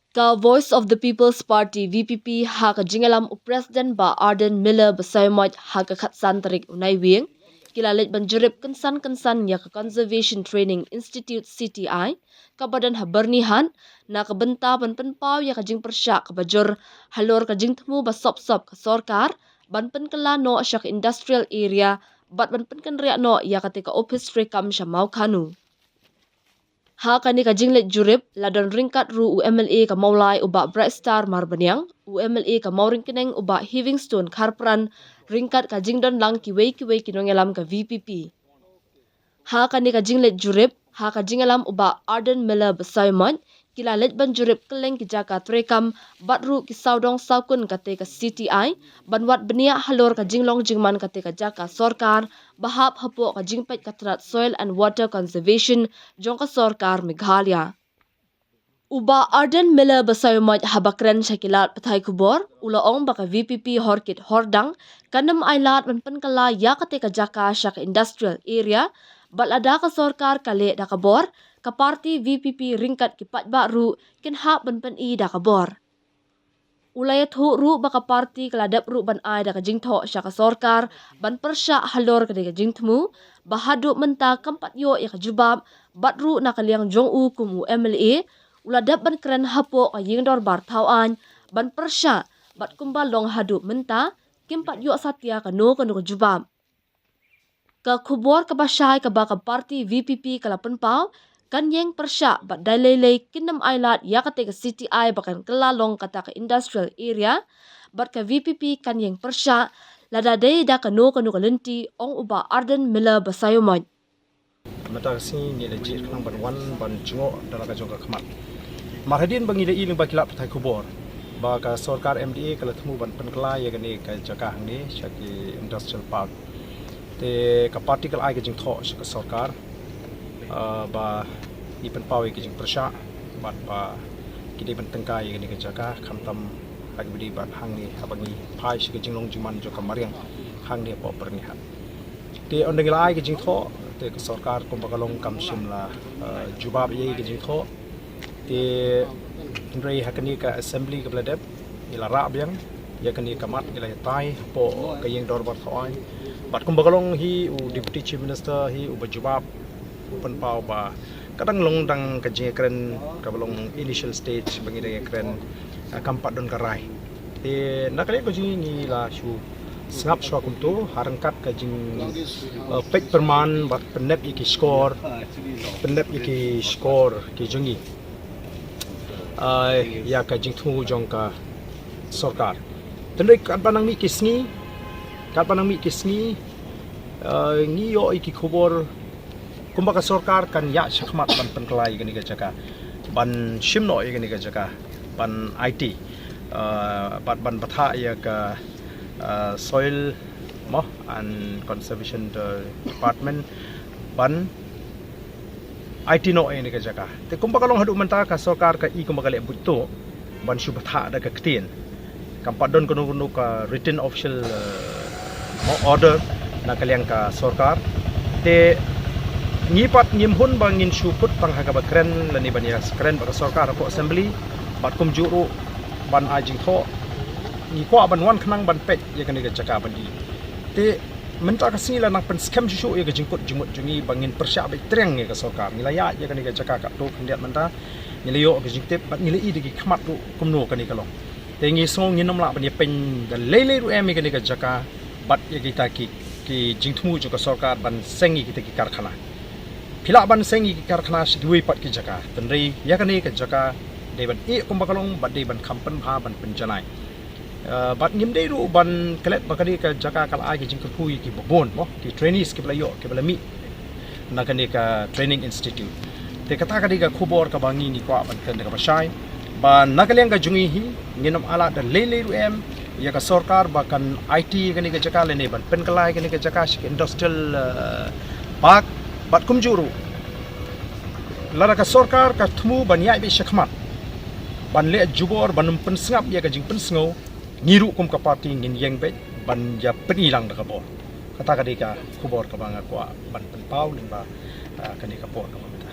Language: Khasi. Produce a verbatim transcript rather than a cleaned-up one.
Ka Voice of the People's Party, V P P, ha ka jingïalam u President Bah Ardent Miller Basaiawmoit ha ka khatsan tarik u Naiwieng, ki la leit ban jurip kynsan kynsan ïa ka Conservation Training Institute, C T I, kaba don ha Byrnihat, na ka bynta ban pynpaw ïa ka jingpyrshah kaba jur halor ka jingthmu ba sop sop ka sorkar ban pynkylla noh sha ka industrial area bad ban pynkynriah noh ïa kata ka ophis treikam sha Mawkhanu. Ha kane ka jingleit jurip la don ryngkat ruh u M L A ka Mawlai u Bah Brightstar Marbaniang, u M L A ka Mawryngkneng u Bah Heavingstone Kharpran, ryngkat ka jingdon lang kiwei kiwei ki nongïalam ka V P P. Ha kane ka jingleit jurip, ha ka jingïalam u Bah Ardent Miller Basaiawmoit, ki la leit ban jurip kylleng ki jaka treikam bad ruh ki sawdong sawkun kata ka C T I, ban wad bniah halor ka jinglong jingman kata ka jaka sorkar ba hap hapoh ka jingpeit ka tnat Soil and Water Conservation jong ka sorkar Meghalaya. U Bah Ardent Miller Basaiawmoit haba kren sha ki lad pathai khubor, u la ong ba ka V P P hor kit hor dang kan ym ailad ban pynkylla ïa kata ka jaka sha ka industrial area, bad lada ka sorkar ka leh da ka bor, ka party V P P ryngkat ki paidbah ruh kin hap ban pyni da ka bor. U la ïathuh ruh ba ka party ka la dep ruh ban ai da ka jingthoh sha ka sorkar ban pyrshah halor kane ka jingthmu, ba haduh mynta kam pat ïoh ïa ka jubab, bad ruh na ka liang jong u kum u M L A, u la dep ban kren hapoh ka ïing dorbar thaw aiñ ban pyrshah, bad kumba long haduh mynta kim pat ïoh satia kano kano ka jubab. Ka khubor kaba shai kaba ka party V P P ka la pynpaw kan ïeng pyrshah, bad dei lei lei kin ym ailad ïa kata ka C T I ba kan kylla long kata ka industrial area, bad ka V P P kan ïeng pyrshah lada dei da kano kano ka lynti, ong u Bah Ardent Miller Basaiawmoit. Mynta ka sngi ngi la jied khnang ban wan ban jngoh da la ka jong ka khmat. Mar hadien ba ngi la ïohi lyngba ki lad pathai khubor ba ka sorkar M D A ka la thmu ban pynkylla ïa kane ka jaka hangne sha ki industrial park. Te ka party ka la ai ka jingthoh sha ka sorkar, ah, ba ngi pynpaw ïa ka jingpyrshah bad ba ki dei ban tyngkai ïa kane ka jaka, khamtam ha kaba ïadei bad hangne haba ngi phai sha ka jinglong jingman jong ka mariang hangne hapoh Byrnihat. Te ynda ngi la ai ka jingthoh, te ka sorkar kumba ka long kam shym la, eh, jubab ïa ka jingthoh. Te hynrei ha kane ka assembly kaba la dep, ngi la rah biang ïa kane ka mat, ngi la ïatai hapoh ka ïing dorbar thaw aiñ. Bad kumba ka long hi u Deputy Chief Minister hi uba jubab, u pynpaw ba ka dang long tang ka jingïakren kaba long initial stage ba ngi dang ïakren, eh, kam pat don ka rai. Te na ka liang ka jong ngi, ngi la shu sngap shuwa kumto ha ryngkat ka jing, eh, peit pyrman bad pynnep ïa ki shkor, pynnep ïa ki shkor ki jong ngi, eh, ïa ka jingthmu jong ka sorkar. Te hynrei katba nang mih ki sngi, katba nang mih ki sngi, eh, ngi ïoh ïa ki khubor kumba ka sorkar kan ïaid shakhmat ban pynkylla ïa kane ka jaka, ban shim noh ïa kane ka jaka, ban aiti, eh, bad ban bthah ïa ka, eh, Soil mo and Conservation Department ban aiti noh ïa kane ka jaka. Te kumba ka long haduh mynta ka sorkar ka i kumba ka leh buit to ban shu bthah da ka ktien. Kam pat don kano kano ka written official, eh, order na ka liang ka sorkar. Te ngi pat ngim hun ba ngin shu kut tang ha kaba kren lane ban ïa kren bad ka sorkar hapoh assembly, bad kumjuh ruh ban ai jingthoh. Ngi kwah ban wan khnang ban peit ïa kane ka jaka ban i. Te mynta ka sngi la nang pynskhem shuh shuh ïa ka jingkut jingmut jong ngi ba ngin pyrshah beit triang ïa ka sorkar. Ngi la ïaid ïa kane ka jaka katto khyndiat mynta. Ngi la ïoh ka jingtip bad ngi la i da ki khmat ruh kumno kane ka long. Te ngi sngew ngin ym lah ban ïa pyn da lei lei ruh em ïa kane ka jaka bad ïa kita ki, ki jingthmu jong ka sorkar ban seng ïa kita ki karkhana. Phi lah ban seng ïa ki karkhana sha kiwei pat ki jaka. Te hynrei ïa kane ka jaka dei ban ïeh kumba ka long bad dei ban kham pynbha ban pynjanai. Eh, bad ngim dei ruh ban klet ba kane ka jaka ka la ai ka jingkyrkhu ïa kiba bun mo, ki trainees kiba la ïoh, kiba la mih na kane ka training institute. Te kata ka dei ka khubor kaba ngi ngi kwah ban kren da kaba shai ba na ka liang ka jong ngi hi ngin ym ailad da lei lei ruh em ïa ka sorkar ba kan aiti ïa kane ka jaka lane ban pynkylla ïa kane ka jaka sha ka industrial, eh, park. Bad kumjuh ruh lada ka sorkar ka thmu ban ïaid beit shakhmat ban leh jubor ban ym pynsngap ïa ka jingpynsngew, ngi ruh kum ka party ngin ïeng beit ban ïa pyni lang da ka bor. Kata ka dei ka khubor kaba nga kwah ban pynpaw lyngba, ah, kane ka por kaba mynta.